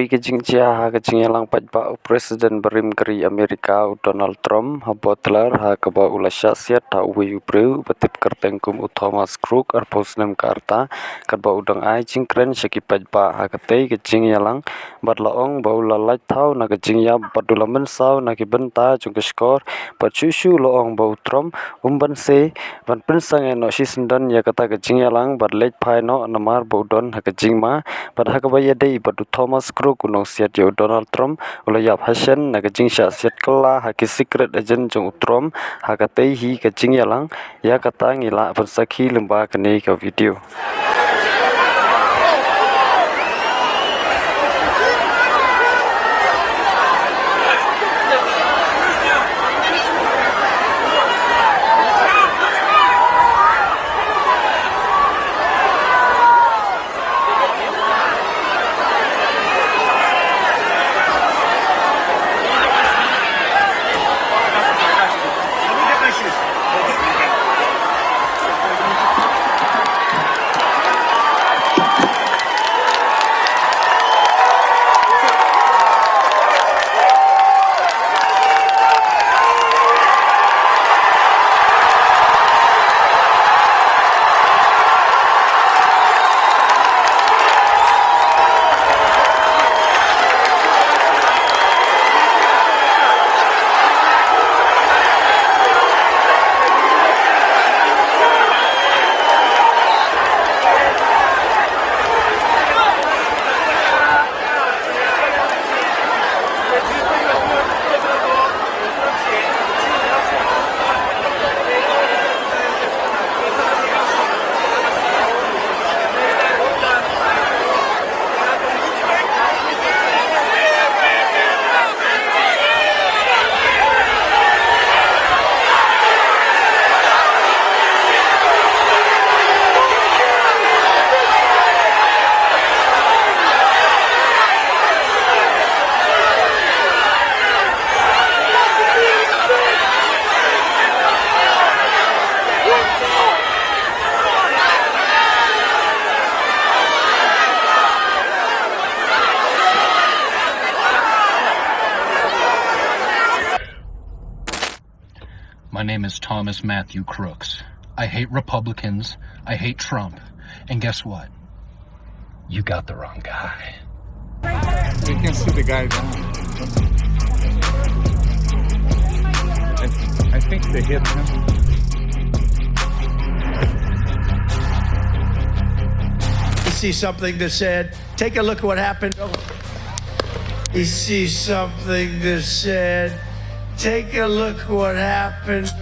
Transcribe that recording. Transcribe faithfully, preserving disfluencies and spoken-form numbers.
Ka jingjia ha ka jingïalang paidbah u President barim ka ri Amerika u Donald Trump ha Butler ha kaba u la shah siat ha uwei u briew uba tip kyrteng kum u Thomas Crook, arphew snem ka rta, katba u dang ai jingkren sha ki paidbah ha katei ka jingïalang, bad la ong ba u la lait thaw na ka jingïap bad u la mynsaw na ki bynta jong ka shkor, bad shuh shuh la ong ba u Trump um banse ban pynsangeh noh shisyndon ïa kata ka jingïalang bad leit phai noh namar ba u don ha ka jingma, bad ha kaba ïadei bad u Thomas Crook u nongsiat ïa u Donald Trump u la ïap hashen na ka jingshah siat kylla ha ki secret agent jong u Trump ha katei hi ka jingïalang. Ïa kata ngi lah ban sakhi lyngba kane ka video. My name is Thomas Matthew Crooks. I hate Republicans. I hate Trump. And guess what? You got the wrong guy. You can see the guy down. I, I think they hit him. You see something that said, take a look what happened. You see something that said, take a look what happened.